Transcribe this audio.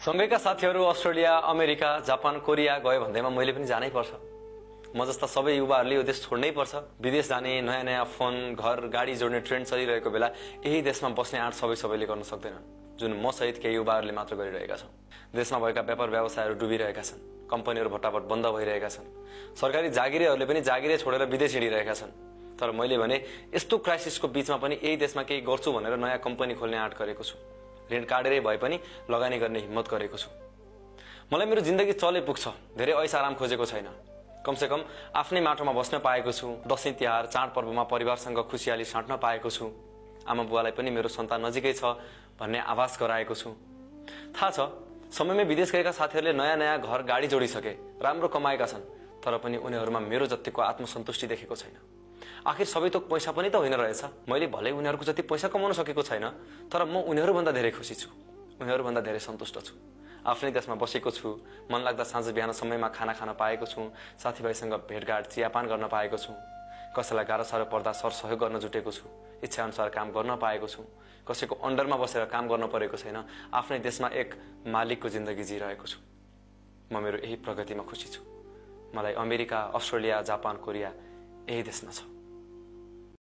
सँगैका साथीहरू Australia, America, Japan, Korea गयो भन्दैमा मैले पनि जानै पर्छ। म जस्ता सबै युवाहरूले यो देश छोड्नै पर्छ। विदेश जाने, नयाँ नयाँ फोन, घर, गाडी जोड्ने ट्रेन्ड चलिरहेको बेला यही देशमा बस्ने आँट सबैले गर्न सक्दैनन्, जुन म सहित केही युवाहरूले मात्र गरिरहेका छौं। देशमा भएका व्यापार व्यवसायहरू डुबिरहेका छन्, कम्पनीहरू भट्टाभट बन्द भइरहेका छन्, सरकारी जागिरेहरूले पनि जागिरे छोडेर विदेश हिँडिरहेका छन्। तर मैले भने यस्तो क्राइसिसको बीचमा पनि यही देशमा केही गर्छु भनेर नयाँ कम्पनी खोल्ने आँट गरेको छु। ऋण काटेरै भए पनि लगानी गर्ने हिम्मत गरेको छु। मलाई मेरो जिन्दगी चले पुग्छ, धेरै ऐश आराम खोजेको छैन। कमसेकम आफ्नै माटोमा बस्न पाएको छु, दशैं तिहार चाडपर्वमा परिवारसँग खुसियाली साट्न पाएको छु, आमा बुवालाई पनि मेरो सन्तान नजिकै छ भन्ने आभास गराएको छु। थाहा छ समयमै विदेश गएका साथीहरूले नयाँ नयाँ घर गाडी जोडिसके, राम्रो कमाएका छन्, तर पनि उनीहरूमा मेरो जतिको आत्मसन्तुष्टि देखेको छैन। आखिर सबै थोक पैसा पनि त होइन रहेछ। मैले भलै उनीहरूको जति पैसा कमाउन सकेको छैन, तर म उनीहरूभन्दा धेरै खुसी छु, उनीहरूभन्दा धेरै सन्तुष्ट छु। आफ्नै देशमा बसेको छु, मन लाग्दा साँझ बिहान समयमा खाना खान पाएको छु, साथीभाइसँग भेटघाट चियापान गर्न पाएको छु, कसैलाई गाह्रो साह्रो पर्दा सरसहयोग गर्न जुटेको छु, इच्छा अनुसार काम गर्न पाएको छु, कसैको अन्डरमा बसेर काम गर्न परेको छैन, आफ्नै देशमा एक मालिकको जिन्दगी जिरहेको छु। म मेरो यही प्रगतिमा खुसी छु। मलाई अमेरिका, अस्ट्रेलिया, जापान, कोरिया यही देशमा छ।